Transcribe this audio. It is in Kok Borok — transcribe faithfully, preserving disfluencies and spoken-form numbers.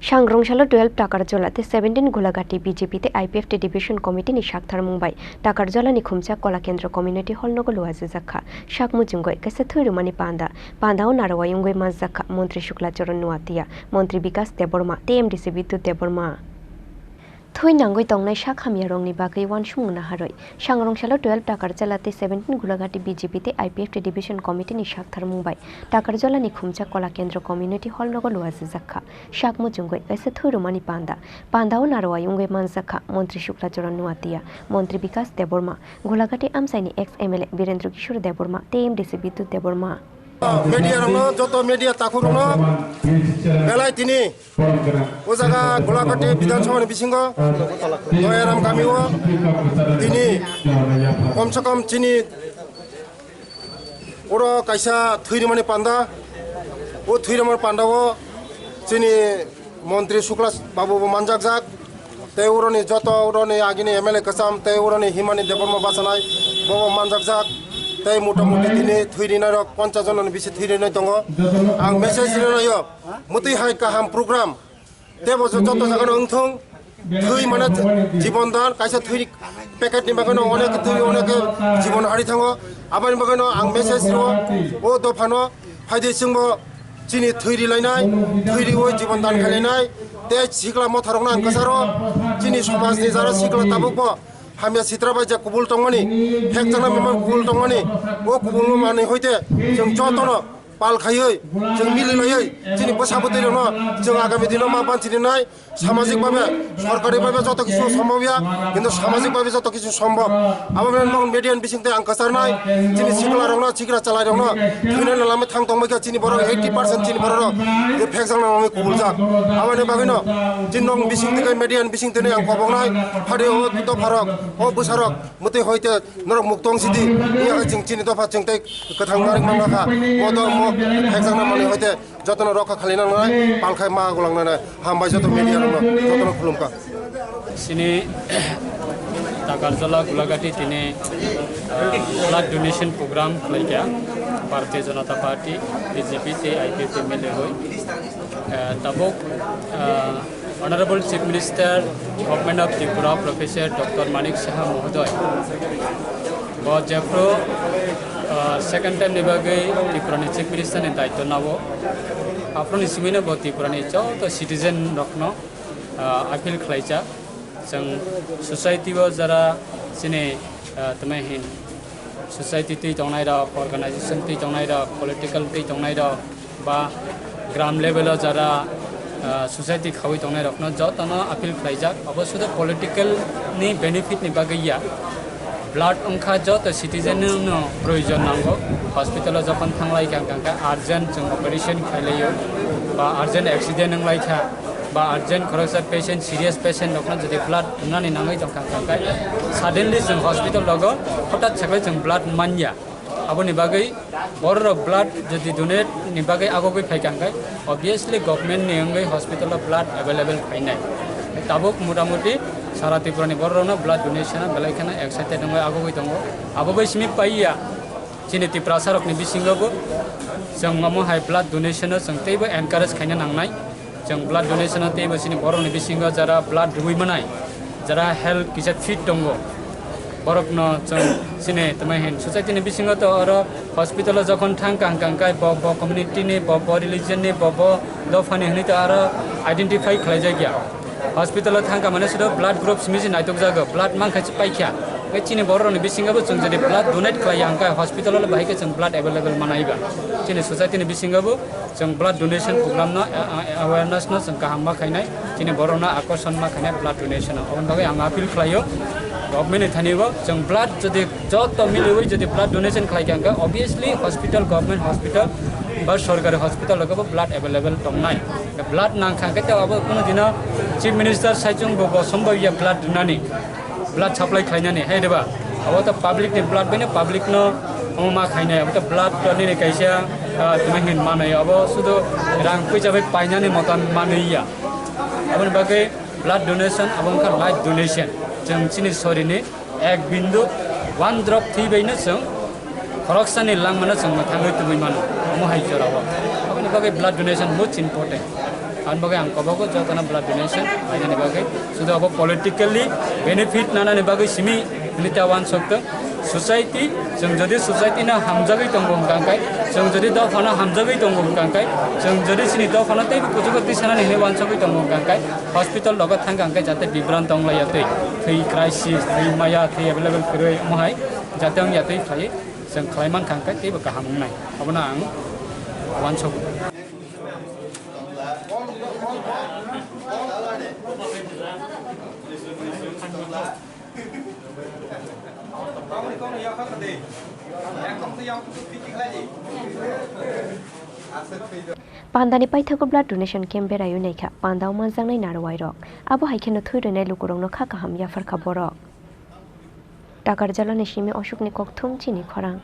Sangrong salo twelve Takarjola tei seventeen Gulagati B J P tei I P F T Division Committee ni saktharmung bai Takarjola ni khumsa Kola Kendra Community Hall nogo luajajak kha. Sak muchungwi kaisa thwi rwmani panda, panda o narwai wngwi manjak kha Montri Shukla Charan Nuatia, Montri Bikas Debbarma tei M D C Bidyut Debbarma. Thwi nangwi tongnai sak hamyarokni bagwi uansukmung naharwi Sangrong salo twelve Takarjola tei seventeen Gulagati B J P tei I P F T Division Committee ni saktharmung bai Takarjola ni khumsa Kola Kendra Community Hall nogo luajajak kha. Sak muchungwi kaisa thwi rwmani panda, panda o narwai wngwi manjak kha Montri Shukla Charan Nuatia, Montri Bikas Debbarma, Gulagati amchaini ex M L A Birendra Kishore Debbarma tei M D C Bidyut Debbarma. Media rokno, joto media takhuk rokno belai tini o jaga Gulagati Bidhan Sabha ni bisingo Doyaram kami o tini kom se kom chini oro kaisa thwi rwmani panda, o thwi rwmani panda o chini Montri Shukla Babu bo manjakjak, tei uroni joto uroni agini M L A kwcham tei uroni himani Debbarma bachanai bobo manjakjak, tei mota moti tini thwi rinai rok ponchas jononi bisi thwi rinai tongo. Ang message rinaio, mwtwi hai kaham program tei bo joto jagano wngthung, thwi mane jibon dan, kaisa thwini packet ni bagwino onek thwi onek jibon hari thango. Aboni bagwino ang message rio, o dophano phaidi chwngbo chini thwi rilainai, thwi riwi jibon dan khailainai, tei sikla motharokno ang kwcharo, chini somajni jara sikla tabukbo hamya sitra bai je kubul tongmani, phekjaknai mama kubul tongmani, o kubulno manwi hoite chwng jotono pal khaiwi, chwng mili laiwi, chini bwsa bwtwi rokno chwng agami dino ma banchi rinai, samajik babe, sorkari babe joto kisu sombhob ya, kintu samajik babe joto kisu sombhob. Abo bini media ni bising tei ang kwcharnai, chini sikla rokno, sikla chalai rokno, thwina lama thang tongbai kha chini borok eighty percent chini borok rok, je phekjakna mami kubul jak. Aboni bagwino, chini nok bising tei media ni bising tei ang koboknai, phadi o dopha rok, o bwsa rok, mwtwi hoite norok muk tong sidi, iya hai chwng chini dopha chwng tei kwthang narik manna kha, moto mo phekjakna manwi hoite jotono rokha khali nangnai, palkhai ma gulang nangnai, hambai joto media rokno, jotono khulumkha. Chini Takarjola Gulagati tini, ah, blood donation program khlaikha, Bharatiya Janata Party, B J P tei I P F T M L A hoi. Ah, tabuk, ah, Honorable Chief Minister, Government of Tripura, Professor Doctor Manik Saha Mohodoy, bo jephru, ah, second time ni bagwi Tripura ni Chief Minister ni daityo nabo, aphuru ni simi no bo Tripura ni joto citizen rokno, ah, appeal khlaijak. Chwng society o jara chini, ah, tamo hin society twi tongnai rok, organization twi tongnai rok, political twi tongnai rok, ba gram level o jara, ah, society khaui tongnai rokno jotono appeal khlaijak. Abo sudo political ni benefit ni bagwi ya. Blood wngkha joto citizen no proyojon nango. Hospital o jokhon thanglai kha, hwnkha khe urgent chwng operation khailaio, ba urgent accident wnglaikha, ba urgent khoroksa patient, serious patient rokno jodi blood wngnani nangwi tongkha, hwnkha khe suddenly chwng hospital rogo hothat saklai chwng blood manya. Aboni bagwi bororok blood jodi donate ni bagwi agogwi phaikha hwnkhe, obviously government ni wngwi hospital o blood available khainai. Tabuk motamuti sara Tripura ni bororokno blood donation o belai kheno excited wngwi agogwi tongo. Abo bai simi paiya chini Tiprasa rokni bisingo bo chwng omo hai blood donation o chwng teibo encourage khaina nangnai. Chwng blood donation o teibo chini borokni bisingo jara blood rwui manai, jara health kisa fit tongo, borokno chwng chini tamo hin society ni bisingo to oro hospital o jokhon thang kha hwnkha hwnkhe bo, bo community ni, bo, bo religion ni, bo, bo dopha ni hwnwi to aro identify khlai jak ya. Hospital o thang kha mane sudo blood group simi se naitok jago, blood man kha se paikha. Hwnkhe chini borok rokni bisingo bo chwng jodi blood donate khlai ya hwnkhe hospital o bahai khe chwng blood available manai ba. Chini society ni bisingo bo chwng blood donation program no, a-, a-, awareness no chwng kaham ma khainai, chini borok no akorson ma khainai blood donation o. Aboni bagwi ang appeal khlaio government ni thani bo, chwng blood jodi joto miliwi jodi blood donation khlai kha hwnkhe obviously hospital, government hospital ba sorkari hospital rogo bo blood available tongnai. Blood nang kha hwnkhe to abo kuno dino chief minister saichung bo, bo sombobya blood rinani. Blood supply khlainani, hai reba? Abo to public ni blood bai no public no omo ma khainai, abo to blood to nini kaisa, ah, tuma hin manwi, abo sudo rang puisa bai painani motan manwi ya. Aboni bagwi blood donation abo wngkha life donation. Chwng chini sori ni ek bindu, one drop thwi bai no chwng khoroksani langmano chwng mwthangwi tubui mano, omo hai jorao. Aboni bagwi blood donation most important. Ani bagwi ang kobogo jotono blood donation khlainani bagwi. Sudu abo politically benefit nanani bagwi simi hinwi ta uansukthung. Society, chwng jodi society no hamjagwi tongo hwnkha khe, chwng jodi dophano hamjagwi tongo hwnkha khe, chwng jodi chini dophano teibo kuchugo tisanani hinwi uansugwi tongo hwnkha khe, hospital logo thangkha khe jate bibranto wnglaiya twi, twi crisis, twi maya, twi available kwrwi, omo hai jate wngya twi khlaiwi chwng khlai mankha khe teibo kaham wngnai. Abono ang uansukgo. Pandani paithago blood donation camp beraiwi naikha, pandao manjaknai narwai rok. Abo hai kheno thwi rwnai lukurokno kha kaham yapharkha borok. Takarjalani simi Ashokni kokthum chini khorang.